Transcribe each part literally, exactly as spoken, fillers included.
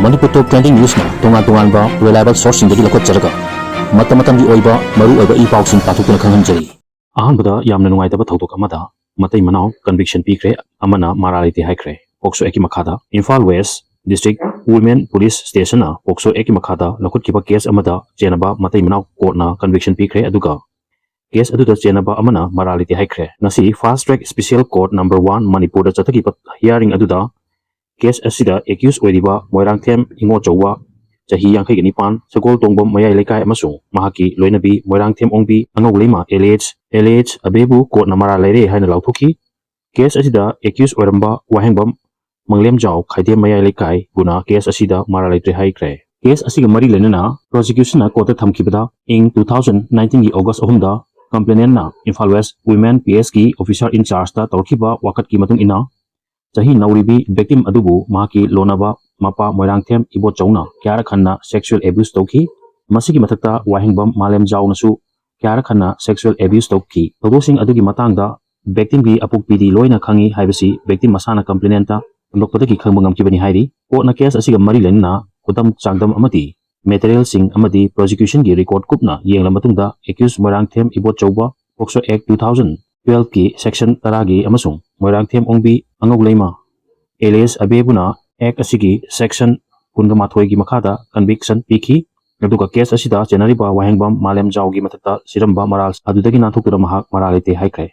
Manipur Top Trending Newsꯅ ꯇꯣꯉꯥꯟ ꯇꯣꯉꯥꯟꯕ reliable sourceꯁꯤꯡꯗꯒꯤ ꯂꯧꯈꯠꯆꯔꯒ ꯃꯇꯝ ꯃꯇꯝꯒꯤ ꯑꯣꯏꯕ ꯃꯔꯨꯑꯣꯏꯕ ꯏ ꯄꯥꯎꯁꯤꯡ ꯄꯥꯊꯣꯛꯇꯨꯅ ꯈꯪꯍꯟꯖꯔꯤ꯫ ꯑꯍꯥꯟꯕꯗ ꯌꯥꯝꯅ ꯅꯨꯡꯉꯥꯏꯇꯕ ꯊꯧꯗꯣꯛ ꯑꯃꯗ ꯃꯇꯩ ꯃꯅꯥꯎ conviction ꯄꯤꯈ꯭ꯔꯦ, ꯑꯃꯅ ꯃꯔꯥ ꯂꯩꯇꯦ ꯍꯥꯏꯈ꯭ꯔꯦ꯫ POCSO Actꯀꯤ ꯃꯈꯥꯗ Imphal West District Women Police Stationꯅ POCSO Actꯀꯤ ꯃꯈꯥꯗ ꯂꯧꯈꯠꯈꯤꯕ case ꯑꯃꯗ ꯆꯦꯟꯅꯕ ꯃꯇꯩ ꯃꯅꯥꯎ courtꯅ conviction ꯄꯤꯈ꯭ꯔꯦ, ꯑꯗꯨꯒ case ꯑꯗꯨꯗ ꯆꯦꯟꯅꯕ ꯑꯃꯅ ꯃꯔꯥ ꯂꯩꯇꯦ ꯍꯥꯏꯈ꯭ꯔꯦ꯫ ꯉꯁꯤ Fast Track Special Court Number One ꯃꯅꯤꯄꯨꯔꯗ ꯆꯠꯊꯈꯤꯕ hearing ꯑꯗꯨꯗ case ꯑꯁꯤꯗ accused ꯑꯣꯏꯔꯤꯕ ꯃꯣꯏꯔꯥꯡꯊꯦꯝ ꯏꯉꯣꯆꯧꯕ, ꯆꯍꯤ ꯌꯥꯡꯈꯩꯒ ꯅꯤꯄꯥꯟ, ꯁꯒꯣꯜ ꯇꯣꯡꯕꯝ ꯃꯌꯥꯏ ꯂꯩꯀꯥꯏ ꯑꯃꯁꯨꯡ ꯃꯍꯥꯛꯀꯤ ꯂꯣꯏꯅꯕꯤ ꯃꯣꯏꯔꯥꯡꯊꯦꯝ ꯑꯣꯡꯕꯤ ꯑꯉꯧ ꯂꯩꯃ alias, alias ꯑꯕꯦꯕꯨ courtꯅ ꯃꯔꯥ ꯂꯩꯔꯦ ꯍꯥꯏꯅ ꯂꯥꯎꯊꯣꯛꯈꯤ꯫ Case ꯑꯁꯤꯗ accused ꯑꯣꯏꯔꯝꯕ ꯋꯥꯍꯦꯡꯕꯝ ꯃꯪꯂꯦꯝꯖꯥꯎ ꯈꯥꯏꯗꯦꯝ ꯃꯌꯥꯏ ꯂꯩꯀꯥꯏꯕꯨꯅ case ꯑꯁꯤꯗ ꯃꯔꯥ ꯂꯩꯇ꯭ꯔꯦ ꯍꯥꯏꯈ꯭ꯔꯦ꯫ Case ꯑꯁꯤꯒ ꯃꯔꯤ ꯂꯩꯅꯅ prosecutionꯅ courtꯇ ꯊꯝꯈꯤꯕꯗ ꯏꯪ two thousand nineteenꯒꯤ August ꯑꯍꯨꯝꯗ complainantꯅ Imphal West Women PSꯀꯤ officer in chargeꯇ ꯇꯧꯔꯛꯈꯤꯕ ꯋꯥꯀꯠꯀꯤ ꯃꯇꯨꯡ ꯏꯟꯅ ꯆꯍꯤ ꯅꯧꯔꯤꯕꯤ victim ꯑꯗꯨꯕꯨ ꯃꯍꯥꯛꯀꯤ ꯂꯣꯟꯅꯕ ꯃꯄꯥ ꯃꯣꯏꯔꯥꯡꯊꯦꯝ ꯏꯕꯣꯆꯧꯅ ꯀꯌꯥꯔꯛ ꯍꯟꯅ sexual abuse ꯇꯧꯈꯤ꯫ ꯃꯁꯤꯒꯤ ꯃꯊꯛꯇ ꯋꯥꯍꯦꯡꯕꯝ ꯃꯥꯂꯦꯝꯖꯥꯎꯅꯁꯨ ꯀꯌꯥꯔꯛ ꯍꯟꯅ sexual abuse ꯇꯧꯈꯤ꯫ ꯊꯧꯗꯣꯛꯁꯤꯡ ꯑꯗꯨꯒꯤ ꯃꯇꯥꯡꯗ victimꯒꯤ ꯑꯄꯣꯛꯄꯤꯗꯤ ꯂꯣꯏꯅ ꯈꯪꯏ ꯍꯥꯏꯕꯁꯤ victim ꯃꯁꯥꯅ complainantꯇ ꯐꯣꯡꯗꯣꯛꯄꯗꯒꯤ ꯈꯪꯕ ꯉꯝꯈꯤꯕꯅꯤ ꯍꯥꯏꯔꯤ꯫ Courtꯅ case ꯑꯁꯤꯒ ꯃꯔꯤ ꯂꯩꯅꯅ ꯈꯨꯗꯝ ꯆꯥꯡꯗꯝ ꯑꯃꯗꯤ materialꯁꯤꯡ ꯑꯃꯗꯤ prosecutionꯒꯤ record ꯀꯨꯞꯅ ꯌꯦꯡꯂꯕ ꯃꯇꯨꯡꯗ accused Moirangthem Ibochouba POCSO Act two thousand twelveꯀꯤ section ꯇꯔꯥꯒꯤ ꯑꯃꯁꯨꯡ ꯃꯣꯏꯔꯥꯡꯊꯦꯝ ꯑꯣꯡꯕꯤ ꯑꯉꯧ ꯂꯩꯃ alias ꯑꯕꯦꯕꯨꯅ act ꯑꯁꯤꯒꯤ section ꯀꯨꯟꯒ ꯃꯥꯊꯣꯏꯒꯤ ꯃꯈꯥꯗ conviction ꯄꯤꯈꯤ꯫ ꯑꯗꯨꯒ case ꯑꯁꯤꯗ ꯆꯦꯟꯅꯔꯤꯕ ꯋꯥꯍꯦꯡꯕꯝ ꯃꯥꯂꯦꯝꯖꯥꯎꯒꯤ ꯃꯊꯛꯇ ꯁꯤꯔꯝꯕ ꯃꯔꯥꯜ ꯑꯗꯨꯗꯒꯤ ꯅꯥꯟꯊꯣꯛꯇꯨꯅ ꯃꯍꯥꯛ ꯃꯔꯥ ꯂꯩꯇꯦ ꯍꯥꯏꯈ꯭ꯔꯦ꯫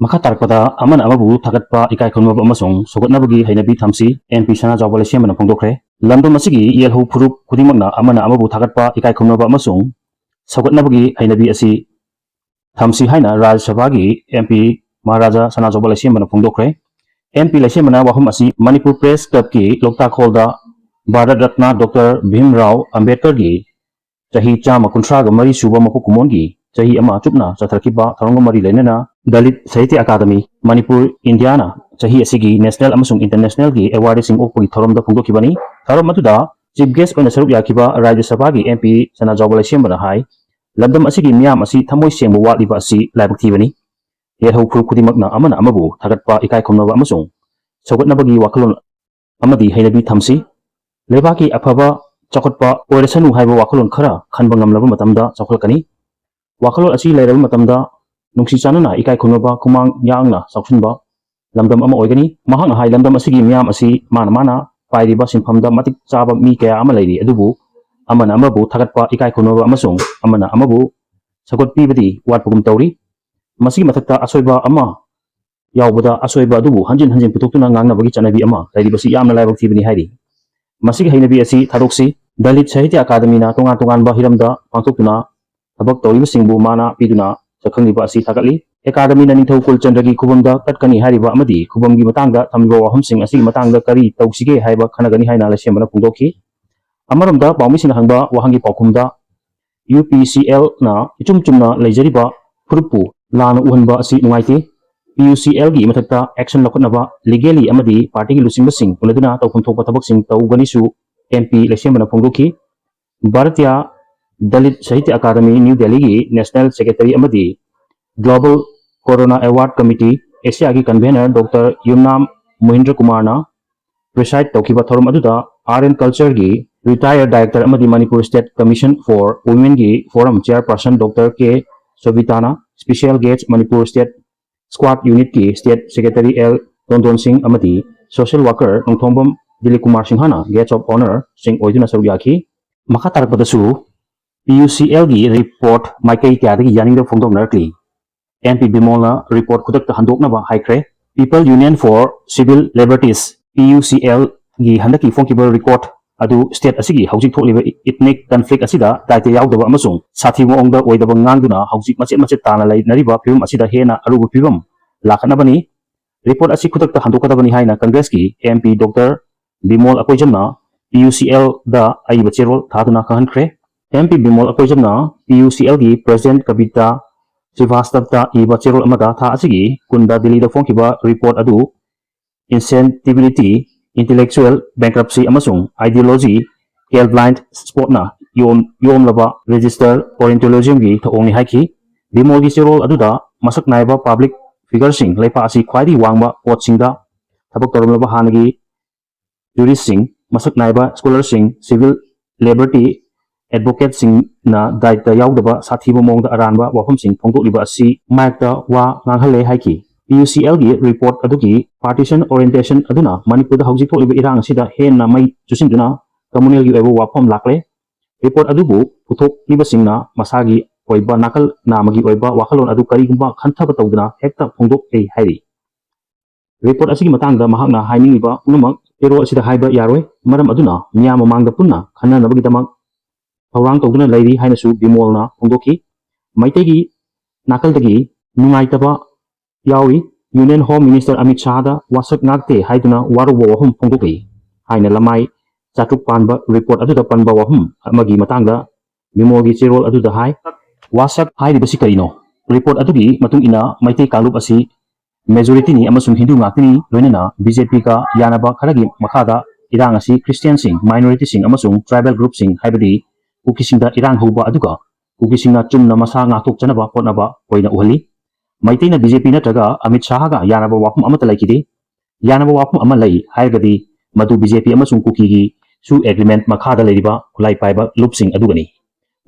ꯃꯈꯥ ꯇꯥꯔꯛꯄꯗ ꯑꯃꯅ ꯑꯃꯕꯨ ꯊꯥꯒꯠꯄ, ꯏꯀꯥꯏ ꯈꯨꯝꯅꯕ ꯑꯃꯁꯨꯡ ꯁꯧꯒꯠꯅꯕꯒꯤ ꯍꯩꯅꯕꯤ ꯊꯝꯁꯤ, MP ꯁꯅꯥꯖꯥꯎꯕ ꯂꯩꯁꯦꯝꯕꯅ ꯐꯣꯡꯗꯣꯛꯈ꯭ꯔꯦ꯫ ꯂꯝꯗꯝ ꯑꯁꯤꯒꯤ ꯌꯦꯜꯍꯧ ꯐꯨꯔꯨꯞ ꯈꯨꯗꯤꯡꯃꯛꯅ ꯑꯃꯅ ꯑꯃꯕꯨ ꯊꯥꯒꯠꯄ, ꯏꯀꯥꯏ ꯈꯨꯝꯅꯕ ꯑꯃꯁꯨꯡ ꯁꯧꯒꯠꯅꯕꯒꯤ ꯍꯩꯅꯕꯤ ꯑꯁꯤ ꯊꯝꯁꯤ ꯍꯥꯏꯅ ꯔꯥꯖ꯭ꯌ ꯁꯚꯥꯒꯤ MP ꯃꯍꯥꯔꯥꯖꯥ ꯁꯅꯥꯖꯥꯎꯕ ꯂꯩꯁꯦꯝꯕꯅ ꯐꯣꯡꯗꯣꯛꯈ꯭ꯔꯦ꯫ MP ꯂꯩꯁꯦꯝꯕꯅ ꯋꯥꯐꯝ ꯑꯁꯤ ꯃꯅꯤꯄꯨꯔ Press Clubꯀꯤ ꯂꯣꯛꯇꯥꯛ ꯍꯣꯜꯗ ꯚꯥꯔꯠ ꯔꯠꯅ ꯗꯣꯛꯇꯔ ꯚꯤꯝ ꯔꯥꯎ ꯑꯝꯕꯦꯗꯀꯔꯒꯤ ꯆꯍꯤ ꯆꯥꯝꯃ ꯀꯨꯟꯊ꯭ꯔꯥꯒ ꯃꯔꯤ ꯁꯨꯕ ꯃꯄꯣꯛ ꯀꯨꯝꯑꯣꯟꯒꯤ ꯆꯍꯤ ꯑꯃ ꯆꯨꯞꯅ ꯆꯠꯊꯔꯛꯈꯤꯕ ꯊꯧꯔꯝꯒ ꯃꯔꯤ ꯂꯩꯅꯅ ꯗꯂꯤꯠ ꯁꯥꯍꯤꯇ꯭ꯌ ꯑꯀꯥꯗꯃꯤ ꯃꯅꯤꯄꯨꯔ ꯏꯟꯗꯤꯌꯥꯅ ꯆꯍꯤ ꯑꯁꯤꯒꯤ national ꯑꯃꯁꯨꯡ internationalꯒꯤ awardꯁꯤꯡ ꯑꯣꯛꯄꯒꯤ ꯊꯧꯔꯝꯗ ꯐꯣꯡꯗꯣꯛꯈꯤꯕꯅꯤ꯫ ꯊꯧꯔꯝ ꯑꯗꯨꯗ chief guest ꯑꯣꯏꯅ ꯁꯔꯨꯛ ꯌꯥꯈꯤꯕ ꯔꯥꯖ꯭ꯌ ꯁꯚꯥꯒꯤ MP ꯁꯅꯥꯖꯥꯎꯕ ꯂꯩꯁꯦꯝꯕꯅ ꯍꯥꯏ, ꯂꯝꯗꯝ ꯑꯁꯤꯒꯤ ꯃꯤꯌꯥꯝ ꯑꯁꯤ ꯊꯃꯣꯏ ꯁꯦꯡꯕ ꯋꯥꯠꯂꯤꯕ ꯑꯁꯤ ꯂꯥꯏꯕꯛ ꯊꯤꯕꯅꯤ꯫ ꯌꯦꯜꯍꯧ ꯐꯨꯔꯨꯞ ꯈꯨꯗꯤꯡꯃꯛꯅ ꯑꯃꯅ ꯑꯃꯕꯨ ꯊꯥꯒꯠꯄ, ꯏꯀꯥꯏ ꯈꯨꯝꯅꯕ ꯑꯃꯁꯨꯡ ꯁꯧꯒꯠꯅꯕꯒꯤ ꯋꯥꯈꯜꯂꯣꯟ ꯑꯃꯗꯤ ꯍꯩꯅꯕꯤ ꯊꯝꯁꯤ꯫ ꯂꯩꯕꯥꯛꯀꯤ ꯑꯐꯕ ꯆꯥꯎꯈꯠꯄ ꯑꯣꯏꯔꯁꯅꯨ ꯍꯥꯏꯕ ꯋꯥꯈꯜꯂꯣꯟ ꯈꯔ ꯈꯟꯕ ꯉꯝꯂꯕ ꯃꯇꯝꯗ ꯆꯥꯎꯈꯠꯂꯛꯀꯅꯤ꯫ ꯋꯥꯈꯜꯂꯣꯟ ꯑꯁꯤ ꯂꯩꯔꯕ ꯃꯇꯝꯗ ꯅꯨꯡꯁꯤ ꯆꯥꯟꯅꯅ ꯏꯀꯥꯏ ꯈꯨꯝꯅꯕ ꯈꯨꯃꯥꯡ ꯌꯥꯡꯅ ꯆꯥꯎꯁꯤꯟꯕ ꯂꯝꯗꯝ ꯑꯃ ꯑꯣꯏꯒꯅꯤ꯫ ꯃꯍꯥꯛꯅ ꯍꯥꯏ, ꯂꯝꯗꯝ ꯑꯁꯤꯒꯤ ꯃꯤꯌꯥꯝ ꯑꯁꯤ ꯃꯥꯅ ꯃꯥꯅ ꯄꯥꯏꯔꯤꯕ ꯁꯤꯟꯐꯝꯗ ꯃꯇꯤꯛ ꯆꯥꯕ ꯃꯤ ꯀꯌꯥ ꯑꯃ ꯂꯩꯔꯤ, ꯑꯗꯨꯕꯨ ꯑꯃꯅ ꯑꯃꯕꯨ ꯊꯥꯒꯠꯄ, ꯏꯀꯥꯏ ꯈꯨꯝꯅꯕ ꯑꯃꯁꯨꯡ ꯑꯃꯅ ꯑꯃꯕꯨ ꯁꯧꯒꯠꯄꯤꯕꯗꯤ ꯋꯥꯠꯄꯒꯨꯝ ꯇꯧꯔꯤ꯫ ꯃꯁꯤꯒꯤ ꯃꯊꯛꯇ ꯑꯁꯣꯏꯕ ꯑꯃ ꯌꯥꯎꯕꯗ ꯑꯁꯣꯏꯕ ꯑꯗꯨꯕꯨ ꯍꯟꯖꯤꯟ ꯍꯟꯖꯤꯟ ꯄꯨꯊꯣꯛꯇꯨꯅ ꯉꯥꯡꯅꯕꯒꯤ ꯆꯠꯅꯕꯤ ꯑꯃ ꯂꯩꯔꯤꯕꯁꯤ ꯌꯥꯝꯅ ꯂꯥꯏꯕꯛ ꯊꯤꯕꯅꯤ ꯍꯥꯏꯔꯤ꯫ ꯃꯁꯤꯒꯤ ꯍꯩꯅꯕꯤ ꯑꯁꯤ ꯊꯥꯗꯣꯛꯁꯤ꯫ ꯗꯂꯤꯠ ꯁꯥꯍꯤꯇ꯭ꯌ ꯑꯀꯥꯗꯃꯤꯅ ꯇꯣꯉꯥꯟ ꯇꯣꯉꯥꯟꯕ ꯍꯤꯔꯝꯗ ꯄꯥꯡꯊꯣꯛꯇꯨꯅ ꯊꯕꯛ ꯇꯧꯔꯤꯕꯁꯤꯡꯕꯨ ꯃꯥꯅ ꯄꯤꯗꯨꯅ ꯁꯛꯈꯪꯂꯤꯕ ꯑꯁꯤ ꯊꯥꯒꯠꯂꯤ꯫ ꯑꯦꯀꯥꯗꯃꯤꯅ ꯅꯤꯡꯊꯧ ꯀꯨꯜꯆꯟꯗ꯭ꯔꯒꯤ ꯈꯨꯕꯝꯗ ꯀꯠꯀꯅꯤ ꯍꯥꯏꯔꯤꯕ ꯑꯃꯗꯤ ꯈꯨꯕꯝꯒꯤ ꯃꯇꯥꯡꯗ ꯊꯝꯂꯤꯕ ꯋꯥꯐꯝꯁꯤꯡ ꯑꯁꯤꯒꯤ ꯃꯇꯥꯡꯗ ꯀꯔꯤ ꯇꯧꯁꯤꯒꯦ ꯍꯥꯏꯕ ꯈꯟꯅꯒꯅꯤ ꯍꯥꯏꯅ ꯂꯩꯁꯦꯝꯕꯅ ꯐꯣꯡꯗꯣꯛꯈꯤ꯫ ꯑꯃꯔꯣꯝꯗ ꯄꯥꯎꯃꯤꯁꯤꯡꯅ ꯍꯪꯕ ꯋꯥꯍꯪꯒꯤ ꯄꯥꯎꯈꯨꯝꯗ, ꯌꯨ ꯄꯤ ꯁꯤ ꯑꯦꯜꯅ ꯏꯆꯨꯝ ꯆꯨꯝꯅ ꯂꯩꯖꯔꯤꯕ ꯐꯨꯔꯨꯞꯄꯨ ꯂꯥꯟꯅ ꯎꯍꯟꯕ ꯑꯁꯤ ꯅꯨꯡꯉꯥꯏꯇꯦ꯫ ꯄꯤ ꯌꯨ ꯁꯤ ꯑꯦꯜꯒꯤ ꯃꯊꯛꯇ action ꯂꯧꯈꯠꯅꯕ legally ꯑꯃꯗꯤ partyꯒꯤ ꯂꯨꯆꯤꯡꯕꯁꯤꯡ ꯎꯅꯗꯨꯅ ꯇꯧꯐꯝ ꯊꯣꯛꯄ ꯊꯕꯛꯁꯤꯡ ꯇꯧꯒꯅꯤꯁꯨ ꯑꯦꯝ ꯄꯤ ꯂꯩꯁꯦꯝꯕꯅ ꯐꯣꯡꯗꯣꯛꯈꯤ꯫ ꯚꯥꯔꯇꯤꯌꯥ ꯗꯂꯤꯠ ꯁꯥꯍꯤꯇ꯭ꯌ ꯑꯀꯥꯗꯃꯤ ꯅ꯭ꯌꯨ ꯗꯦꯜꯂꯤꯒꯤ national secretary ꯑꯃꯗꯤ Global Corona Award Committee ꯑꯦꯁꯤꯌꯥꯒꯤ convener ꯗꯣꯛꯇꯔ ꯌꯨꯝꯅꯥꯝ ꯃꯣꯍꯤꯟꯗ꯭ꯔ ꯀꯨꯃꯥꯔꯅ preside ꯇꯧꯈꯤꯕ ꯊꯧꯔꯝ ꯑꯗꯨꯗ Art and Cultureꯒꯤ retired director ꯑꯃꯗꯤ Manipur State Commission for Womenꯒꯤ forum chairperson ꯗꯣꯛꯇꯔ ꯀꯦ ꯁꯣꯕꯤꯇꯥꯅ, special guest Manipur State Squad Unitꯀꯤ state secretary L Tondon Singh ꯑꯃꯗꯤ social worker ꯅꯣꯡꯊꯣꯡꯕꯝ ꯗꯤꯂꯤꯞ ꯀꯨꯃꯥꯔ ꯁꯤꯡꯍꯅ guest of honourꯁꯤꯡ ꯑꯣꯏꯗꯨꯅ ꯁꯔꯨꯛ ꯌꯥꯈꯤ꯫ ꯃꯈꯥ ꯇꯥꯔꯛꯄꯗꯁꯨ ꯄꯤ ꯌꯨ ꯁꯤ ꯑꯦꯜꯒꯤ report ꯃꯥꯏꯀꯩ ꯀꯌꯥꯗꯒꯤ ꯌꯥꯅꯤꯡꯗꯕ ꯐꯣꯡꯗꯣꯛꯅꯔꯛꯂꯤ꯫ ꯑꯦꯝ ꯄꯤ ꯕꯤꯃꯣꯜꯅ report ꯈꯨꯗꯛꯇ ꯍꯟꯗꯣꯛꯅꯕ ꯍꯥꯏꯈ꯭ꯔꯦ꯫ People Union for Civil Liberties, P U C ꯑꯦꯜꯒꯤ ꯍꯟꯗꯛꯀꯤ ꯐꯣꯡꯈꯤꯕ report ꯑꯗꯨ state ꯑꯁꯤꯒꯤ ꯍꯧꯖꯤꯛ ꯊꯣꯛꯂꯤꯕ ethnic conflict ꯑꯁꯤꯗ ꯗꯥꯏꯇ ꯌꯥꯎꯗꯕ ꯑꯃꯁꯨꯡ ꯁꯥꯊꯤꯕ ꯃꯑꯣꯡꯗ ꯑꯣꯏꯗꯕ ꯉꯥꯡꯗꯨꯅ ꯍꯧꯖꯤꯛ ꯃꯆꯦꯠ ꯃꯆꯦꯠ ꯇꯥꯅ ꯂꯩꯅꯔꯤꯕ ꯐꯤꯕꯝ ꯑꯁꯤꯗ ꯍꯦꯟꯅ ꯑꯔꯨꯕ ꯐꯤꯕꯝ ꯂꯥꯛꯀꯠꯅꯕꯅꯤ꯫ Report ꯑꯁꯤ ꯈꯨꯗꯛꯇ ꯍꯟꯗꯣꯛꯀꯗꯕꯅꯤ ꯍꯥꯏꯅ Congressꯀꯤ ꯑꯦꯝ ꯄꯤ ꯗꯣꯛꯇꯔ ꯕꯤꯃꯣꯜ ꯑꯀꯣꯏꯖꯝꯅ ꯄꯤ ꯌꯨ ꯁꯤ ꯑꯦꯜꯗ ꯑꯏꯕ ꯆꯦꯔꯣꯜ ꯊꯥꯗꯨꯅ ꯈꯪꯍꯟꯈ꯭ꯔꯦ꯫ ꯑꯦꯝ ꯄꯤ ꯕꯤꯃꯣꯜ ꯑꯀꯣꯏꯖꯝꯅ ꯄꯤ ꯌꯨ ꯁꯤ ꯑꯦꯜꯒꯤ president ꯀꯕꯤꯇꯥ ꯁ꯭ꯔꯤꯚꯥꯁꯇꯕꯇ ꯏꯕ ꯆꯦꯔꯣꯜ ꯑꯃꯗ ꯊꯥ ꯑꯁꯤꯒꯤ ꯀꯨꯟꯗ ꯗꯤꯜꯂꯤꯗ ꯐꯣꯡꯈꯤꯕ report ꯑꯗꯨ insensibility, intellectual bankruptcy ꯑꯃꯁꯨꯡ ideology colorblind spotꯅ ꯌꯣꯝ-, ꯌꯣꯝꯂꯕ register Orientalismꯒꯤ ꯊꯧꯑꯣꯡꯅꯤ ꯍꯥꯏꯈꯤ꯫ ꯕꯤꯃꯣꯜꯒꯤ ꯆꯦꯔꯣꯜ ꯑꯗꯨꯗ ꯃꯁꯛ ꯅꯥꯏꯕ public figureꯁꯤꯡ, ꯂꯩꯄꯥꯛ ꯑꯁꯤ ꯈ꯭ꯋꯥꯏꯗꯒꯤ ꯋꯥꯡꯕ ꯄꯣꯠꯁꯤꯡꯗ ꯊꯕꯛ ꯇꯧꯔꯝꯂꯕ ꯍꯥꯟꯅꯒꯤ juristꯁꯤꯡ, ꯃꯁꯛ ꯅꯥꯏꯕ ꯁ꯭ꯀꯣꯂꯔꯁꯤꯡ, ꯁꯤꯚꯤꯜ ꯂꯤꯕꯔꯇꯤ ꯑꯦꯗꯚꯣꯀꯦꯠꯁꯤꯡꯅ ꯗꯥꯏꯠꯇ ꯌꯥꯎꯗꯕ ꯁꯥꯊꯤꯕ ꯃꯑꯣꯡꯗ ꯑꯔꯥꯟꯕ ꯋꯥꯐꯝꯁꯤꯡ ꯐꯣꯡꯗꯣꯛꯂꯤꯕ ꯑꯁꯤ ꯃꯥꯏꯛꯇ ꯋꯥ ꯉꯥꯡꯍꯜꯂꯦ ꯍꯥꯏꯈꯤ꯫ ꯄꯤ ꯌꯨ ꯁꯤ ꯑꯦꯜꯒꯤ ꯔꯤꯄꯣꯔꯠ ꯑꯗꯨꯒꯤ ꯄꯥꯔꯇꯤꯁꯟ ꯑꯣꯔꯤꯌꯦꯟꯇꯦꯁꯟ ꯑꯗꯨꯅ ꯃꯅꯤꯄꯨꯔꯗ ꯍꯧꯖꯤꯛ ꯊꯣꯛꯂꯤꯕ ꯏꯔꯥꯡ ꯑꯁꯤꯗ ꯍꯦꯟꯅ ꯃꯩ ꯆꯨꯁꯤꯟꯗꯨꯅ ꯀꯝꯃꯨꯅꯦꯜꯒꯤ ꯑꯣꯏꯕ ꯋꯥꯐꯝ ꯂꯥꯛꯂꯦ꯫ ꯔꯤꯄꯣꯔꯠ ꯑꯗꯨꯕꯨ ꯄꯨꯊꯣꯛꯂꯤꯕꯁꯤꯡꯅ ꯃꯁꯥꯒꯤ ꯑꯣꯏꯕ ꯅꯥꯀꯜ ꯅꯥꯝꯃꯒꯤ ꯑꯣꯏꯕ ꯋꯥꯈꯜꯂꯣꯟ ꯑꯗꯨ ꯀꯔꯤꯒꯨꯝꯕ ꯈꯟꯊꯕ ꯇꯧꯗꯅ ꯍꯦꯛꯇ ꯐꯣꯡꯗꯣꯛꯂꯦ ꯍꯥꯏꯔꯤ꯫ ꯔꯤꯄꯣꯔꯠ ꯑꯁꯤꯒꯤ ꯃꯇꯥꯡꯗ ꯃꯍꯥꯛꯅ ꯍꯥꯏꯅꯤꯡꯂꯤꯕ ꯄꯨꯝꯅꯃꯛ ꯆꯦꯔꯣꯜ ꯑꯁꯤꯗ ꯍꯥꯏꯕ ꯌꯥꯔꯣꯏ꯫ ꯃꯔꯝ ꯑꯗꯨꯅ ꯃꯤꯌꯥꯝ ꯃꯃꯥꯡꯗ ꯄꯨꯟꯅ ꯈꯟꯅꯅꯕꯒꯤꯗꯃꯛ ꯊꯧꯔꯥꯡ ꯇꯧꯗꯨꯅ ꯂꯩꯔꯤ ꯍꯥꯏꯅꯁꯨ ꯕꯤꯃꯣꯜꯅ ꯐꯣꯡꯗꯣꯛꯈꯤ꯫ ꯃꯩꯇꯩꯒꯤ ꯅꯥꯀꯜꯗꯒꯤ ꯅꯨꯡꯉꯥꯏꯇꯕ ꯌꯥꯎꯔꯤ꯫ ꯌꯨꯅꯤꯌꯟ ꯍꯣꯝ ꯃꯤꯅꯤꯁꯇꯔ ꯑꯃꯤꯠ ꯁꯥꯍꯗ ꯋꯥꯁꯛ ꯉꯥꯛꯇꯦ ꯍꯥꯏꯗꯨꯅ ꯋꯥꯔꯧꯕ ꯋꯥꯐꯝ ꯐꯣꯡꯗꯣꯛꯂꯤ ꯍꯥꯏꯅ ꯂꯃꯥꯏ ꯆꯥꯇ꯭ꯔꯨꯛ ꯄꯥꯟꯕ ꯔꯤꯄꯣꯔꯠ ꯑꯗꯨꯗ ꯄꯟꯕ ꯋꯥꯐꯝ ꯑꯃꯒꯤ ꯃꯇꯥꯡꯗ ꯕꯤꯃꯣꯜꯒꯤ ꯆꯦꯔꯣꯜ ꯑꯗꯨꯗ ꯍꯥꯏ꯫ ꯋꯥꯁꯛ ꯍꯥꯏꯔꯤꯕꯁꯤ ꯀꯔꯤꯅꯣ? ꯔꯤꯄꯣꯔꯠ ꯑꯗꯨꯒꯤ ꯃꯇꯨꯡ ꯏꯟꯅ ꯃꯩꯇꯩ ꯀꯥꯡꯂꯨꯞ ꯑꯁꯤ ꯃꯦꯖꯣꯔꯤꯇꯤꯅꯤ ꯑꯃꯁꯨꯡ ꯍꯤꯟꯗꯨ ꯉꯥꯛꯇꯅꯤ, ꯂꯣꯏꯅꯅ ꯕꯤ ꯖꯦ ꯄꯤꯒ ꯌꯥꯅꯕ ꯈꯔꯒꯤ ꯃꯈꯥꯗ ꯏꯔꯥꯡ ꯑꯁꯤ ꯈ꯭ꯔꯤꯁꯇꯤꯌꯥꯟꯁꯤꯡ, ꯃꯥꯏꯅꯣꯔꯤꯇꯤꯁꯤꯡ ꯑꯃꯁꯨꯡ ꯇ꯭ꯔꯥꯏꯕꯦꯜ ꯒ꯭ꯔꯨꯞꯁꯤꯡ, ꯍꯥꯏꯕꯗꯤ ꯀꯨꯀꯤꯁꯤꯡꯗ ꯏꯔꯥꯡ ꯍꯧꯕ ꯑꯗꯨꯒ ꯀꯨꯀꯤꯁꯤꯡꯅ ꯆꯨꯝꯅ ꯃꯁꯥ ꯉꯥꯛꯊꯣꯛꯆꯅꯕ ꯍꯣꯠꯅꯕ ꯑꯣꯏꯅ ꯎꯍꯜꯂꯤ꯫ ꯃꯩꯇꯩꯅ ꯕꯤ ꯖꯦ ꯄꯤ ꯅꯠꯇ꯭ꯔꯒ ꯑꯃꯤꯠ ꯁꯥꯍꯒ ꯌꯥꯅꯕ ꯋꯥꯐꯝ ꯑꯃꯠꯇ ꯂꯩꯈꯤꯗꯦ꯫ ꯌꯥꯅꯕ ꯋꯥꯐꯝ ꯑꯃ ꯂꯩ ꯍꯥꯏꯔꯒꯗꯤ ꯃꯗꯨ ꯕꯤ ꯖꯦ ꯄꯤ ꯑꯃꯁꯨꯡ ꯀꯨꯀꯤꯒꯤ ꯁꯨ ꯑꯦꯒ꯭ꯔꯤꯃꯦꯟꯠ ꯃꯈꯥꯗ ꯂꯩꯔꯤꯕ ꯈꯨꯠꯂꯥꯏ ꯄꯥꯏꯕ ꯂꯨꯞꯁꯤꯡ ꯑꯗꯨꯒꯅꯤ꯫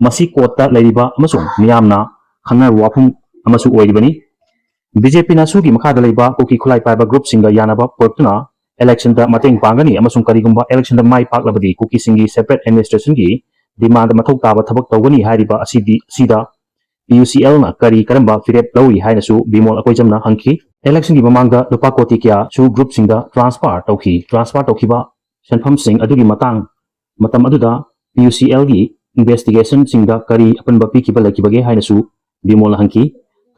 ꯃꯁꯤ ꯀꯣꯔꯠꯇ ꯂꯩꯔꯤꯕ ꯑꯃꯁꯨꯡ ꯃꯤꯌꯥꯝꯅ ꯈꯪꯅꯔꯕ ꯋꯥꯐꯝ ꯑꯃꯁꯨ ꯑꯣꯏꯔꯤꯕꯅꯤ꯫ ꯕꯤ ꯖꯦ ꯄꯤꯅ ꯁꯨꯒꯤ ꯃꯈꯥꯗ ꯂꯩꯕ ꯀꯨꯀꯤ ꯈꯨꯠꯂꯥꯏ ꯄꯥꯏꯕ ꯒ꯭ꯔꯨꯞꯁꯤꯡꯒ ꯌꯥꯅꯕ ꯄꯨꯔꯛꯇꯨꯅ ꯏꯂꯦꯛꯁꯟꯗ ꯃꯇꯦꯡ ꯄꯥꯡꯒꯅꯤ ꯑꯃꯁꯨꯡ ꯀꯔꯤꯒꯨꯝꯕ ꯏꯂꯦꯛꯁꯟꯗ ꯃꯥꯏ ꯄꯥꯛꯂꯕꯗꯤ ꯀꯨꯀꯤꯁꯤꯡꯒꯤ ꯁꯦꯄꯔꯦꯠ ꯑꯦꯗꯃꯤꯅꯤꯁꯇ꯭ꯔꯦꯁꯟꯒꯤ ꯗꯤꯃꯥꯟꯗ ꯃꯊꯧ ꯇꯥꯕ ꯊꯕꯛ ꯇꯧꯒꯅꯤ ꯍꯥꯏꯔꯤꯕ ꯑꯁꯤꯗꯤ, ꯑꯁꯤꯗ ꯄꯤ ꯌꯨ ꯁꯤ ꯑꯦꯜꯅ ꯀꯔꯤ ꯀꯔꯝꯕ ꯐꯤꯔꯦꯞ ꯂꯧꯔꯤ ꯍꯥꯏꯅꯁꯨ ꯕꯤꯃꯣꯜ ꯑꯀꯣꯏꯖꯝꯅ ꯍꯪꯈꯤ꯫ ꯏꯂꯦꯛꯁꯟꯒꯤ ꯃꯃꯥꯡꯗ ꯂꯨꯄꯥ ꯀꯣꯇꯤ ꯀꯌꯥ ꯁꯨ ꯒ꯭ꯔꯨꯞꯁꯤꯡꯗ ꯇ꯭ꯔꯥꯟꯁꯐꯔ ꯇꯧꯈꯤ꯫ ꯇ꯭ꯔꯥꯟꯁꯐꯔ ꯇꯧꯈꯤꯕ ꯁꯦꯟꯐꯝꯁꯤꯡ ꯑꯗꯨꯒꯤ ꯃꯇꯥꯡ, ꯃꯇꯝ ꯑꯗꯨꯗ ꯄꯤ ꯌꯨ ꯁꯤ ꯑꯦꯜꯒꯤ ꯏꯟꯚꯦꯁꯇꯤꯒꯦꯁꯟꯁꯤꯡꯗ ꯀꯔꯤ ꯑꯄꯟꯕ ꯄꯤꯈꯤꯕ ꯂꯩꯈꯤꯕꯒꯦ ꯍꯥꯏꯅꯁꯨ ꯕꯤꯃꯣꯜꯅ ꯍꯪꯈꯤ꯫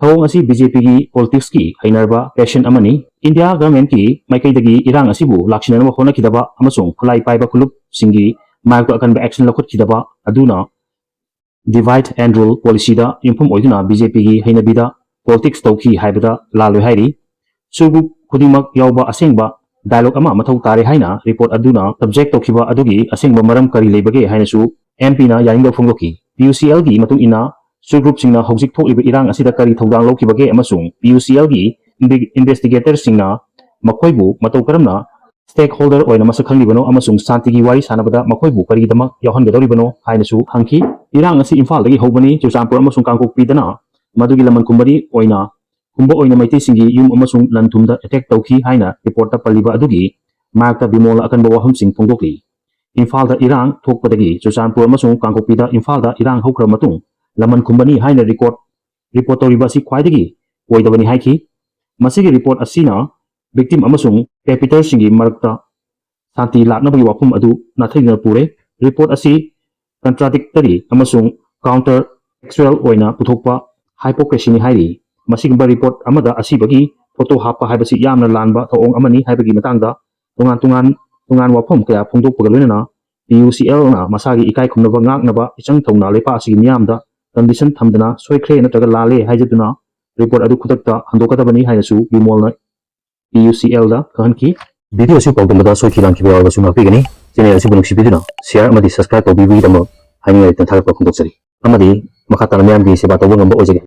ꯊꯧꯑꯣꯡ ꯑꯁꯤ ꯕꯤ ꯖꯦ ꯄꯤꯒꯤ ꯄꯣꯂꯤꯇꯤꯛꯁꯀꯤ ꯍꯩꯅꯔꯕ ꯄꯦꯁꯟ ꯑꯃꯅꯤ꯫ ꯏꯟꯗꯤꯌꯥ ꯒꯚꯔꯟꯃꯦꯟꯠꯀꯤ ꯃꯥꯏꯀꯩꯗꯒꯤ ꯏꯔꯥꯡ ꯑꯁꯤꯕꯨ ꯂꯥꯛꯁꯤꯟꯅꯅꯕ ꯍꯣꯠꯅꯈꯤꯗꯕ ꯑꯃꯁꯨꯡ ꯈꯨꯠꯂꯥꯏ ꯄꯥꯏꯕ ꯀꯥꯡꯂꯨꯞꯁꯤꯡꯒꯤ ꯃꯥꯌꯣꯛꯇ ꯑꯀꯟꯕ ꯑꯦꯛꯁꯟ ꯂꯧꯈꯠꯈꯤꯗꯕ ꯑꯗꯨꯅ ꯗꯤꯚꯥꯏꯗ ꯑꯦꯟ ꯔꯨꯜ ꯄꯣꯂꯤꯁꯤꯗ ꯌꯨꯝꯐꯝ ꯑꯣꯏꯗꯨꯅ ꯕꯤ ꯖꯦ ꯄꯤꯒꯤ ꯍꯩꯅꯕꯤꯗ ꯄꯣꯂꯤꯇꯤꯛꯁ ꯇꯧꯈꯤ ꯍꯥꯏꯕꯗ ꯂꯥꯜꯂꯣꯏ ꯍꯥꯏꯔꯤ꯫ ꯁꯨ ꯒ꯭ꯔꯨꯞ ꯈꯨꯗꯤꯡꯃꯛ ꯌꯥꯎꯕ ꯑꯁꯦꯡꯕ ꯗꯥꯏꯂꯣꯒ ꯑꯃ ꯃꯊꯧ ꯇꯥꯔꯦ ꯍꯥꯏꯅ ꯔꯤꯄꯣꯔꯠ ꯑꯗꯨꯅ ꯁꯕꯖꯦꯛ ꯇꯧꯈꯤꯕ ꯑꯗꯨꯒꯤ ꯑꯁꯦꯡꯕ ꯃꯔꯝ ꯀꯔꯤ ꯂꯩꯕꯒꯦ ꯍꯥꯏꯅꯁꯨ ꯑꯦꯝ ꯄꯤꯅ ꯌꯥꯅꯤꯡꯗꯕ ꯐꯣꯡꯗꯣꯛꯈꯤ꯫ ꯄꯤ ꯌꯨ ꯁꯤ ꯑꯦꯜꯒꯤ ꯃꯇꯨꯡ ꯏꯟꯅ ꯁꯨ ꯒ꯭ꯔꯨꯞꯁꯤꯡꯅ ꯍꯧꯖꯤꯛ ꯊꯣꯛꯂꯤꯕ ꯏꯔꯥꯡ ꯑꯁꯤꯗ ꯀꯔꯤ ꯊꯧꯗꯥꯡ ꯂꯧꯈꯤꯕꯒꯦ ꯑꯃꯁꯨꯡ ꯄꯤ ꯌꯨ ꯁꯤ ꯑꯦꯜꯒꯤ ꯏꯟꯚꯦ-, ꯏꯟꯚꯦꯁꯇꯤꯒꯦꯇꯔꯁꯤꯡꯅ ꯃꯈꯣꯏꯕꯨ ꯃꯇꯧ ꯀꯔꯝꯅ stakeholder ꯑꯣꯏꯅ ꯃꯁꯛ ꯈꯪꯂꯤꯕꯅꯣ ꯑꯃꯁꯨꯡ ꯁꯥꯟꯇꯤꯒꯤ ꯋꯥꯔꯤ ꯁꯥꯟꯅꯕꯗ ꯃꯈꯣꯏꯕꯨ ꯀꯔꯤꯒꯤꯗꯃꯛ ꯌꯥꯎꯍꯟꯒꯗꯧꯔꯤꯕꯅꯣ ꯍꯥꯏꯅꯁꯨ ꯍꯪꯈꯤ꯫ ꯏꯔꯥꯡ ꯑꯁꯤ ꯏꯝꯐꯥꯜꯗꯒꯤ ꯍꯧꯕꯅꯤ꯫ ꯆꯨꯔꯆꯥꯟꯄꯨꯔ ꯑꯃꯁꯨꯡ ꯀꯥꯡꯄꯣꯛꯄꯤꯗꯅ ꯃꯗꯨꯒꯤ ꯂꯃꯟ ꯈꯨꯝꯕꯅꯤ ꯑꯣꯏꯅ ꯈꯨꯝꯕ ꯑꯣꯏꯅ ꯃꯩꯇꯩꯁꯤꯡꯒꯤ ꯌꯨꯝ ꯑꯃꯁꯨꯡ ꯂꯟ ꯊꯨꯝꯗ ꯑꯦꯇꯦꯛ ꯇꯧꯈꯤ ꯍꯥꯏꯅ ꯔꯤꯄꯣꯔꯠꯇ ꯄꯜꯂꯤꯕ ꯑꯗꯨꯒꯤ ꯃꯥꯌꯣꯛꯇ ꯕꯤꯃꯣꯜꯅ ꯑꯀꯟꯕ ꯋꯥꯐꯝꯁꯤꯡ ꯐꯣꯡꯗꯣꯛꯂꯤ꯫ ꯏꯝꯐꯥꯜꯗ ꯏꯔꯥꯡ ꯊꯣꯛꯄꯗꯒꯤ ꯆꯨꯔꯆꯥꯟꯄꯨꯔ ꯑꯃꯁꯨꯡ ꯀꯥꯡꯄꯣꯛꯄꯤꯗ ꯏꯝꯐꯥꯜꯗ ꯏꯔꯥꯡ ꯍꯧꯈ꯭ꯔꯕ ꯃꯇꯨꯡ ꯂꯃꯟ ꯈꯨꯝꯕꯅꯤ ꯍꯥꯏꯅ ꯔꯤꯄꯣꯔꯠ ꯔꯤꯄꯣꯔꯠ ꯇꯧꯔꯤꯕ ꯑꯁꯤ ꯈ꯭ꯋꯥꯏꯗꯒꯤ ꯑꯣꯏꯗꯕꯅꯤ ꯍꯥꯏꯈꯤ꯫ ꯃꯁꯤꯒꯤ ꯔꯤꯄꯣꯔꯠ ꯑꯁꯤꯅ ꯚꯤꯛꯇꯤꯝ ꯑꯃꯁꯨꯡ ꯄꯦꯄꯤꯇꯔꯁꯤꯡꯒꯤ ꯃꯔꯛꯇ ꯁꯥꯟꯇꯤ ꯂꯥꯛꯅꯕꯒꯤ ꯋꯥꯐꯝ ꯑꯗꯨ ꯅꯥꯊꯩꯗꯨꯅ ꯄꯨꯔꯦ꯫ ꯔꯤꯄꯣꯔꯠ ꯑꯁꯤ ꯀꯟꯇ꯭ꯔꯥꯗꯤꯛꯇꯔꯤ ꯑꯃꯁꯨꯡ ꯀꯥꯎꯟꯇꯔ ꯐꯦꯛꯆꯨꯑꯦꯜ ꯑꯣꯏꯅ ꯄꯨꯊꯣꯛꯄ ꯍꯥꯏꯄꯣꯀ꯭ꯔꯦꯁꯤꯅꯤ ꯍꯥꯏꯔꯤ꯫ ꯃꯁꯤꯒꯨꯝꯕ ꯔꯤꯄꯣꯔꯠ ꯑꯃꯗ ꯑꯁꯤꯕꯒꯤ ꯐꯣꯇꯣ ꯍꯥꯞꯄ ꯍꯥꯏꯕꯁꯤ ꯌꯥꯝꯅ ꯂꯥꯟꯕ ꯊꯧꯑꯣꯡ ꯑꯃꯅꯤ ꯍꯥꯏꯕꯒꯤ ꯃꯇꯥꯡꯗ ꯇꯣꯉꯥꯟ ꯇꯣꯉꯥꯟ ꯇꯣꯉꯥꯟ ꯋꯥꯐꯝ ꯀꯌꯥ ꯐꯣꯡꯗꯣꯛꯄꯒ ꯂꯣꯏꯅꯅ ꯄꯤ ꯌꯨ ꯁꯤ ꯑꯦꯜꯅ ꯃꯁꯥꯒꯤ ꯏꯀꯥꯏ ꯈꯨꯝꯅꯕ ꯉꯥꯛꯅꯕ ꯏꯆꯪ ꯊꯧꯅ ꯂꯩꯄꯥꯛ ꯑꯁꯤꯒꯤ ꯃꯤꯌꯥꯝꯗ ꯀꯟꯗꯤꯁꯟ ꯊꯝꯗꯅ ꯁꯣꯏꯈ꯭ꯔꯦ ꯅꯠꯇ꯭ꯔꯒ ꯂꯥꯜꯂꯦ ꯍꯥꯏꯖꯗꯨꯅ ꯔꯤꯄꯣꯔꯠ ꯑꯗꯨ ꯈꯨꯗꯛꯇ ꯍꯟꯗꯣꯛꯀꯗꯕꯅꯤ ꯍꯥꯏꯅꯁꯨ ꯕꯤꯃꯣꯜꯅ ꯄꯤ ꯌꯨ ꯁꯤ ꯑꯦꯜꯗ ꯈꯪꯍꯟꯈꯤ꯫ ꯚꯤꯗꯤꯑꯣ ꯑꯁꯤ ꯄꯥꯎꯗꯝꯕꯗ ꯁꯣꯏꯈꯤ ꯂꯥꯟꯈꯤꯕ ꯌꯥꯎꯔꯕꯁꯨ ꯉꯥꯛꯄꯤꯒꯅꯤ꯫ ꯆꯦꯅꯦꯜ ꯑꯁꯤꯕꯨ ꯅꯨꯡꯁꯤꯕꯤꯗꯨꯅ ꯁꯤꯌꯥꯔ ꯑꯃꯗꯤ ꯁꯕꯁꯀ꯭ꯔꯥꯏꯕ ꯇꯧꯕꯤꯕꯒꯤꯗꯃꯛ ꯍꯥꯏꯅꯤꯡꯉꯥꯏ ꯂꯩꯇꯅ ꯊꯥꯒꯠꯄ ꯐꯣꯡꯗꯣꯛꯆꯔꯤ꯫ ꯑꯃꯗꯤ ꯃꯈꯥ ꯇꯥꯅ ꯃꯤꯌꯥꯝꯒꯤ ꯁꯦꯕꯥ ꯇꯧꯕ ꯉꯝꯕ ꯑꯣꯏꯖꯒꯦ꯫